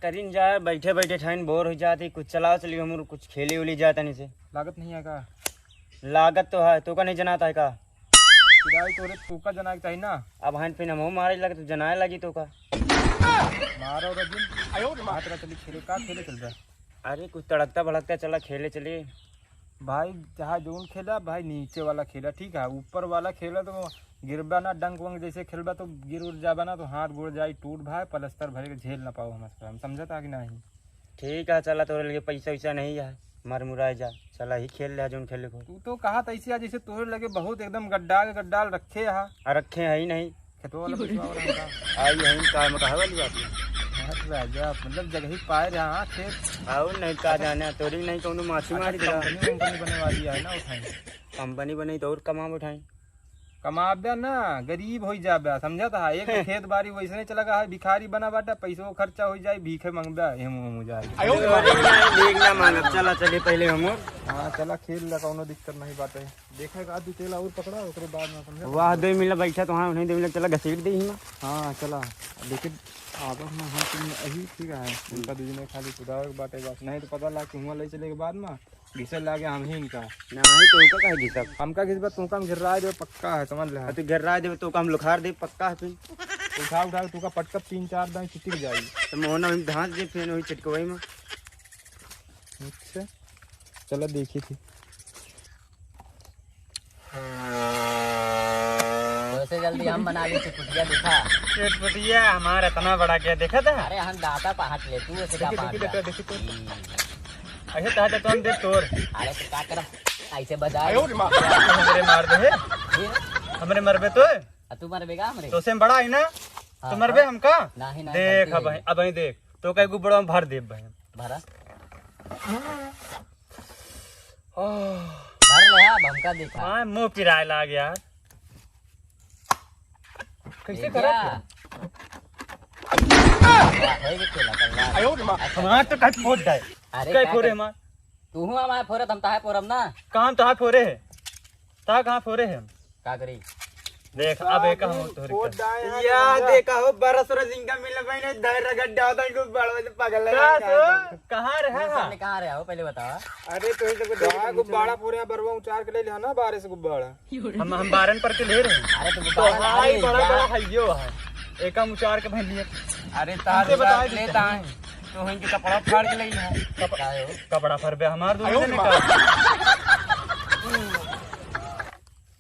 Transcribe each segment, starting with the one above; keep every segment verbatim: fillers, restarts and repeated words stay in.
करिन जा, बैठे बैठे ठाइन बोर हो जाती, कुछ चलाओ चलियो, हम कुछ खेली उली जा तनी से। लागत नहीं है का? लागत तो है, तोका नहीं जनाता है का? किराई तोरे तोका जनाए के चाही ना। अब हन फिन हमहू मारे लगे तो जनाए लगी तोका। मारो रजिन। आयो रे माँ। चला चली खेले, का खेले चल रहा? अरे कुछ तड़कता भड़कता चला खेले चली। भाई चाहे जोन खेला भाई, नीचे वाला खेला ठीक है, ऊपर वाला खेला तो गिरबा ना, डंक वंक जैसे खेलबा तो गिर उड़ जाबा ना, तो हाथ गोड़ जाई टूट भाई, पलस्तर भरे के झेल ना पाओ हमसे, हम समझता कि नहीं? ठीक है, चला तोरे लगे पैसा वैसा नहीं है, मर मुराए जा, चला ही खेल ले जोन खेले को। तू तो कहा था इसे जैसे तोरे लगे बहुत एकदम गड्डाल गड्डाल रखे हा। आ रखे हैं ही नहीं। खेतवा वाला पैसा और हमका। आई है का में कहा वाली बात है? हाँ, तो राजा, मतलब जगह ही पाए रहा, हाँ, खेत। आओ नहीं का जाने, तोरी नहीं कौनो माछी मार दिया। कंपनी वंपनी बने वाली है ना, उठाई। कंपनी बनी तो और कमाब उठाई। कमाब्या ना, गरीब होई जाब्या, समझा था? एक तो खेत बारी वैसे नहीं चला है, भिखारी बना बाटा, पैसो खर्चा हो जाए, भीखे मंगब्या, हेम हेम हो जाए। अरे नहीं, भीख ना मांगब, चला चले पहले हम। हाँ, चला खेल ला, कौनो दिक्कत नहीं बाटे। देखा एक आध दू तेला और पकड़ा, ओकरे बाद में समझा। वाह, दो मिला बैठा तो हाँ, नहीं दो मिला, चला घसीट दे ही ना। हाँ, चला। लेकिन आदत में हम तुम अही ठीक है, उनका दू जने खाली कुदावे के बाटे बस, नहीं तो पता लाग कि हुआं ले चले के बाद में घिसे लागे हम ही इनका। नहीं तो उनका काहे घिसब? हमका घिसबा, तुमका हम गिर्रा देबे पक्का है, समझ ले। हाँ, तू गिर्रा देबे तो हम लुखार देबे पक्का है तू। उठा उठा के तुमका पटकब तीन चार दाई चिटिक जाई। तो मोहना हम धांस दे फेन वही चिटकवाई में। अच्छा, चला देखी थी। तो ऐसे जल्दी हम बना ली चुटपुटिया दिखा। चुटपुटिया हमारा इतना बड़ा क्या देखा था? अरे हम दाता पहाट ले, तू ऐसे का देखी, पहाट देखी, जा? देखी, देखी, तू। हम्म। ऐसे तो हाथ तो हम दे तोर। अरे तो का करब? ऐसे बजा आयो रे माँ। हमरे मार दे है। ये? हमरे मरबे तो? आ तू मरबेगा हमरे? तो से हम बड़ा है ना? हाँ, तो मरबे हाँ। हमका? नहीं, नहीं, देख गलती अब, है। अब देख। तो कई गुब्बड़वा में भर देब भाई। भरा। आह। भर ले, हाँ, हमका दिखा। हाँ, मुंह पिराए लाग यार। कैसे देखा? करत है? वाह, है भी खेला, कल्ला। आयो रे माँ। अच्छा। हमार तो कहीं फोड़ जाए। अरे, कहीं का फोड़े कर-, हमार? तू हूँ हमारे फोड़त, हम ताहे फोड़ब ना। कहाँ ताहे फोड़े है? ता कहाँ फोड़े है हम? का करी? देख, अब एक हम तोहरी कर। या देखा हो, बरस रस इनका मिले भाई ने, धर रगड़ डाल दे, इनको बड़वा से पागल लगा का के तो? आया। कहाँ रहा? तुमने कहाँ रहा हो, पहले बताओ। अरे, तो ही सबको देख कहाँ के गुब्बारा पूरे बरवा उचार के ले लिया ना, बारह से गुब्बारा। हम, हम बारन पर के ले रहे हैं। अरे, तो तो गुब्बारा ना हाय, ले बड़ा, जा। बड़ा हाइयो है। एक हम उचार के भाई लिए। अरे, तार तुमसे बता बता देते लेता हैं। है। तो इनके कपड़ा फाड़ के ले लिया। कप-, काहे हो? कपड़ा फर बे हमार दूसरे आयो ने माँ। का।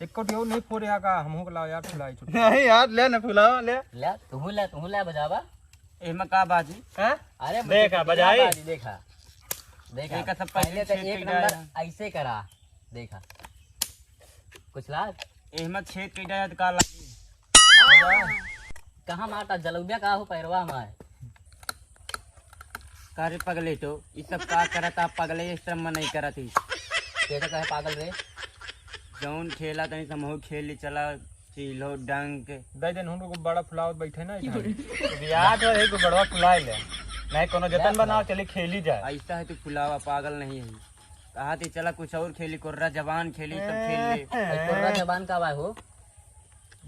एको ठेऊ नहीं फोड़े हा का, हमहू के लाओ यार, फुलाई छुट्टी। नहीं यार, ले ना फुलावा, ले। ले, तू ले, तू ले बजावा। एमा का बाजी? हैं? अरे, देखा, बजाई। बाजी, देखा। देखा। एका सब पहले तो छेद एक कइला नंबर है। ऐसे करा। देखा। कुछ लाग? एमा छेद कइला है तो का लागी? कहाँ मारता? जलौबिया का हो पैरवा में? का रे पगले तो, ई सब का करत आप पगले, इस तरह मन नहीं करत ही। के तो कहे पागल रे? जौन खेला तनी समूह खेल ली, चला चीलो डंक। दे दिन उनको बड़ा फुलावत बैठे ना इधर। तो बियाह तो है, को बड़वा फुलाए ले। नहीं कोनो जतन बनाओ, चली खेली जाए। ऐसा है तू फुलावा, पागल नहीं है। कहा थी चला कुछ और खेली, कोर्रा जबान खेली, सब खेल ले। भाई, कोर्रा जबान का बा हो?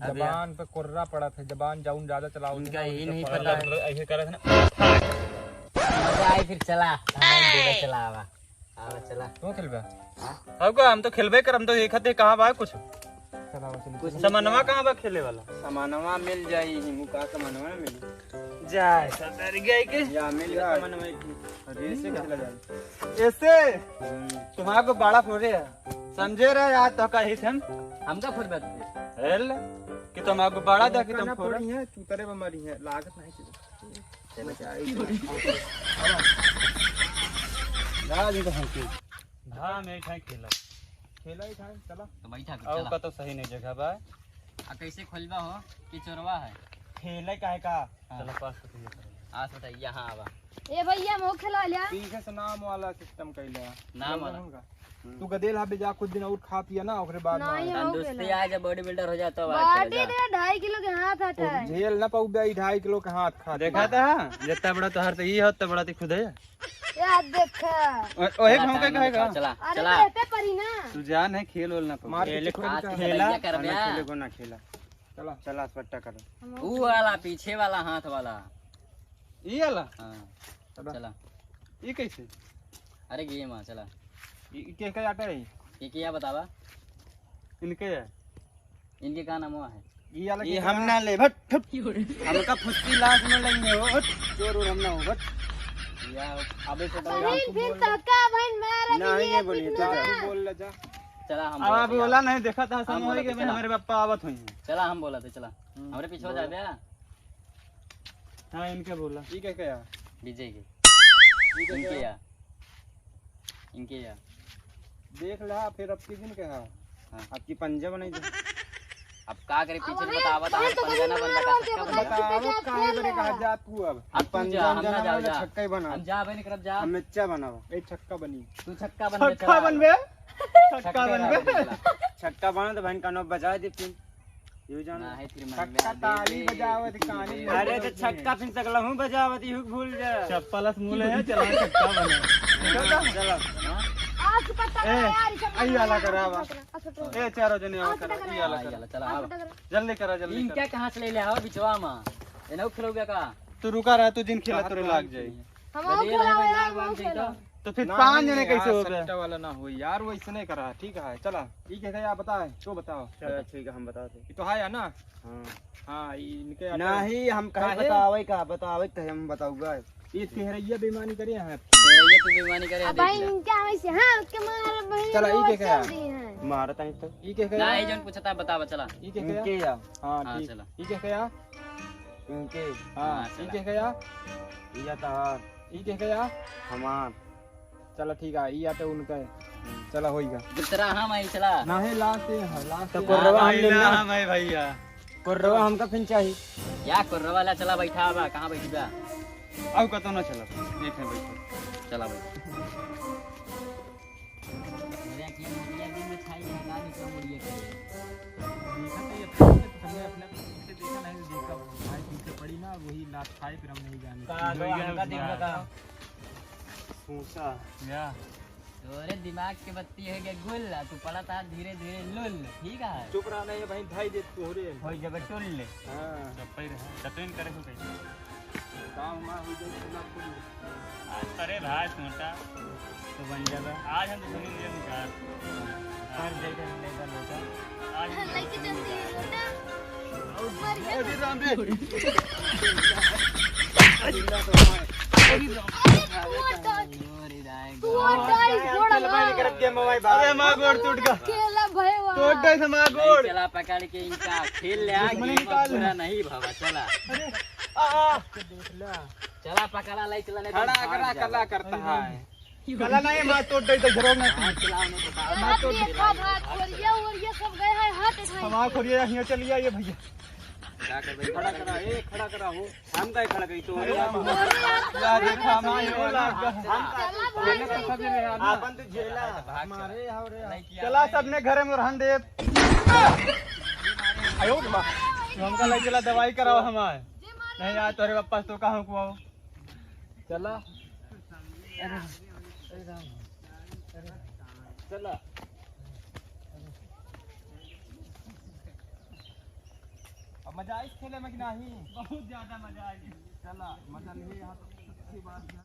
अब जबान पे कोर्रा पड़त है, जबान जाउन ज्यादा चलाओ इनका ना, यही उनका नहीं पड़त पता है। है। ऐसे करत है ना। मजा आई फिर चला। हाँ, बोले चला आवा। आवा चला। तू खेलबे? हाँ? अब का हम तो खेलबे कर, हम तो देखत है कहाँ बा कुछ। चला, चला, कुछ चला। सामानवा कहाँ बा खेले वाला? सामानवा मिल जाई, हिमू का सामानवा ना मिली। जाए, सतर गए के। या मिल गया सामानवा एक। अरे, ऐसे खेला जाए। ऐसे? हम्म। तुम्हारा को बड़ा फोड़े है। समझे रहे यार, तो कही थे हम। हमका फोड़ बात है। हेल, कि तुम आपको बड़ा दे कि तुम ना फोड़ा। फोड़ी है, चूतरे में मारी है, लागत नहीं चीज। चलो, क्या है? ला, जी तो हम की। हाँ, मैं खाए खेला। खेला ही खाए, चला। तो बैठा, आओ चला। का तो सही नहीं जगह बा। आ, कैसे खोलबा हो कि चोरवा है? खेले का है का? हाँ। चलो, पास तो ये करो। आज बताइए, यहाँ आवा। ए भैया, हम खेला लिया। पीछे से नाम वाला सिस्टम कैले। नाम वाला। हम्म। तू गदेल हा बे, जा कुछ दिन और खा पिया ना, ओकरे बाद ना नहीं, आए। हम तंदुरुस्ती खेला। आ जा, बॉडी बिल्डर हो जा, तब आ, खेला body जा। तेरा ढाई किलो के हाथ हटा है। झेल ना पाऊ बे, ढाई किलो के हाथ खा। देखा था, जितना बड़ा तोहार तो ये है, उतना बड़ा तो खुद है। यार देखा। ओ-, ओहे चला, भौंके time कहेगा। निकाल, चला, अरे चला। रहते परी ना। तू जान है, खेल वेल ना पाऊ। मार के खेले चक्कर आज में खेला, खेला कर और ना दिया। खेले को ना खेला। चला। चला, सट्टा करो। हम ऊ वाला, पीछे वाला, हाथ वाला। ई वाला? हाँ। चला। चला। ई कैसे? अरे गेम है, चला। ई, ई के, के आटा है? ये क्या बतावा? इनके है। इनके का नाम है? ई वाला ये के हम का? ना ले, भट, हट। हमका फुस्ती लाश में लेंगे हो, हट। चोर और हम ना हो, भट। या, अबे छोटा बहिन, फिर तो का बहिन मारा नहीं, ये बोलिए, तो जा। बोल ले जा। चला, हम अब बोला थे, बोला यार। नहीं, देखा था, हम समझ बोला गए, थे, चला। हमारे पापा आवत हुई हैं। चला, हम बोला थे, चला। हम्म। हमारे पीछे हो बोला। जाबे, हाँ? हाँ, इनके बोला। ई के, के है? विजय के। ई के, के इनके है? या। इनके या। देख ला, फिर अब किस दिन के है? हाँ। अब की पंजा बनाई दे। अब का करे, अब पीछे वही बतावा, तो वही हम तो पंजा ना वही बनता, मार छक्का के बनता। बतावा, बतावा, काहे करे कहा जात तू अब? अब तू पंजा जा, हम हम ना ना जाओ, बनावे, जा। छक्का ही बनाओ। हम जा, भाई, निकल जा। हम मिर्चा बनावा। ए, छक्का बनी। तू छक्का बन, छक्का चला। बनबे? छक्का छक्का बनबे? बनबे, चला। छक्का बना तो बहन का नौ बजा दे फिर। यू जान। ना है फिर छक्का ताली बजावत कानी। अरे तो छक्का फिर सकलहूँ बजावत, यू भूल जा। चप्पल से मुँह ले, चला छक्का बने। चलो। आज पता ए, यार, ई सब आई आला करावा। ए, चारों जने आवा करा, ई आला करा। चला, आवा। जल्दी करा, जल्दी करा। इनका कहाँ से ले ले आओ बिचवा में? एनहु खेलोगे का? तू रुका रहा, तू जिन खेला तोरे लाग जाई। हम आओ खेला, यार, हम आओ खेला। तो फिर पाँच जने कैसे हो गए? सट्टा वाला ना हो यार, वैसे नहीं करा, ठीक है, चला। ई के, के या बताए, तो बताओ। चलो ठीक है, हम बताते। ई तो है या ना? हाँ। हाँ, ई इनके आटे नहीं, हम कहे काहे? बतावे का, बतावे कहे हम बताऊगा। ई तेहरैया बेईमानी करे हैं। तेहरैया तू बेईमानी करे, अब भाई देख ले। इनके हमें से, हाँ, उसके मार भाई चला, ई के, के या? मारा तानी तो। ई के, के या? नहीं, जौन पूछता है, बतावा, चला। ई के, के या? इनके या? हाँ, हाँ, ठीक। चला। ई के, के या? इनके। हाँ, हाँ, ई चला। के, के या? ई या तहार। ई के, के या? हमार। चला ठीक है, ई आटे उनका है। चला होइगा। दूसरा हम आई चला। नहीं, लास्ट है, लास्ट तो है। कोर्रवा हम लेना। हम है भैया। कोर्रवा हमका फिन चाही। या कोर्रवा ला चला बैठा बा, कहाँ बैठी बा? आउ कतो ना चला, एक है बैठो। चला बैठ। मेरे आँखिया मोतिया दिन में छाई है, ना निकला मुड़िया के। देखा तो ये अपने, हमने अपने पीछे देखा नहीं, देखा भाई पीछे पड़ी ना, वही लात खाए, फिर हम नहीं जाने। का, का, हमका देखा का? भूसा। या। तोरे दिमाग के बत्ती हो गए गुल, आ तू पड़ा था धीरे धीरे लुल, ठीक है? चुप रहा, नहीं भाई, भाई दे तोरे। होई जब टुल ले। हाँ। चुप ही रहा, चटन करे हो कहीं। काम हमार हो जाए, इतना फुल। आज करे भाई छोटा। तो बन जाएगा। आज हम तो सुनी नहीं यार। हर जगह नहीं बन होता। आज हम लेके चलती है छोटा। अरे राम रे। अरे राम। अरे छोटा। तू हट जा, इस घोड़ा चल भाई, ना। निकल के मवाई बाहर। अरे, हमार गोड़ टूट गया। अकेला भयवा। टूट गया हमार गोड़। चला पकड़ के इनका खेल ले, दुश्मनी आगे निकाल। पूरा नहीं भवा, चला। अरे, आ, आ। चला पकड़ा, लाई चला, नहीं खड़ा भाग करा, जाओ। कला करता है। कला नहीं, मार तोड़ दे, इधर ना। हाँ, चला, उन्हें बता। मार तोड़ दे। देखा भाग, खोरिया, ओरिया सब गए हैं, हट, हट। हमार खोरिया यहाँ चलिया, ये भैया। क्या कर भाई? खड़ा करा, ए, खड़ा करा हो। हम काहे खड़ा करी तो? अरे बाप रे। या देखा, मार, ये वाला। हम चला भाई, मैंने तो सब जने यार ना। आपन तो झेला। भाग चला। मारे आओ रे। चला, सबने घरे में रहन दे। आयो रे माँ। तू हमका ले चला, दवाई कराओ हमार। नहीं यार, तोरे पापा से तो कहाँ को आओ। चला। अरे, अरे राम, अरे राम, अरे राम। चला। अब मजा आई खेले में कि नहीं? बहुत ज्यादा मजा आई। चला, मजा नहीं, यहाँ तो अच्छी बात है।